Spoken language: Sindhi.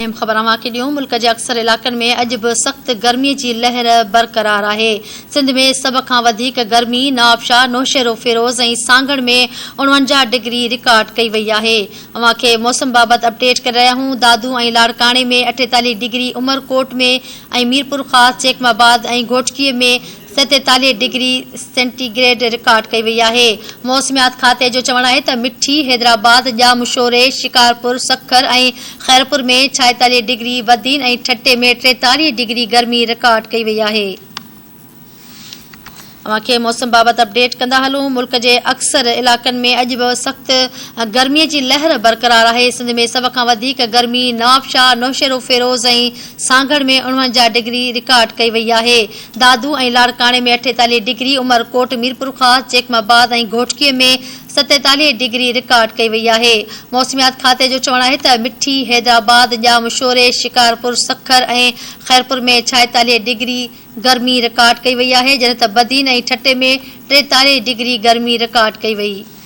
اهم خبر اوهان کي ڏيون ملڪ جي اڪثر علائقن ۾ اڄ به سخت گرمي جي لهر برقرار آهي. سنڌ ۾ سڀ کان وڌيڪ گرمي نوابشاهه، نوشهروفيروز ۽ سانگهڙ ۾ 49 ڊگري رڪارڊ ڪئي وئي آهي. اوهان کي موسم بابت اپڊيٽ ڪري رهيا آهيون دادو ۽ لاڙڪاڻي ۾ 48 ڊگري، عمرڪوٽ ۾ ۽ ميرپورخاص، جيڪب آباد ۽ Ghotki ۾ 47 degree centi grade record ڪئي وئي آهي. موسميات کاتي جو چوڻ آهي ته مٺي، حيدرآباد، ڄامشوري، شڪارپور، سکر ۽ خيرپور ۾ 46 ڊگري، بدين ۽ ٺٽي ۾ 43 ڊگري گرمي رڪارڊ ڪئي وئي آهي. اوهان کي موسم بابت اپڊيٽ ڪندا هلون ملڪ جي اڪثر علائقن ۾ اڄ به سخت گرمي جي لهر برقرار آهي سنڌ ۾ سڀ کان وڌيڪ گرمي نوابشاهه، نوشهروفيروز ۽ سانگهڙ ۾ 49 ڊگري رڪارڊ ڪئي وئي آهي دادو ۽ لاڙڪاڻي ۾ 48 ڊگري، عمرڪوٽ، ميرپورخاص، جيڪب آباد ۽ گهوٽڪي ۾ 47 ڊگري رڪارڊ ڪئي وئي آهي. موسميات کاتي جو چوڻ آهي ته مٺي، حيدرآباد، ڄامشوري، شڪارپور، سکر ۽ خيرپور ۾ 46 ڊگري گرمي رڪارڊ ڪئي وئي آهي، جڏهن ته بدين ۽ ٺٽي ۾ 43 ڊگري گرمي رڪارڊ ڪئي وئي.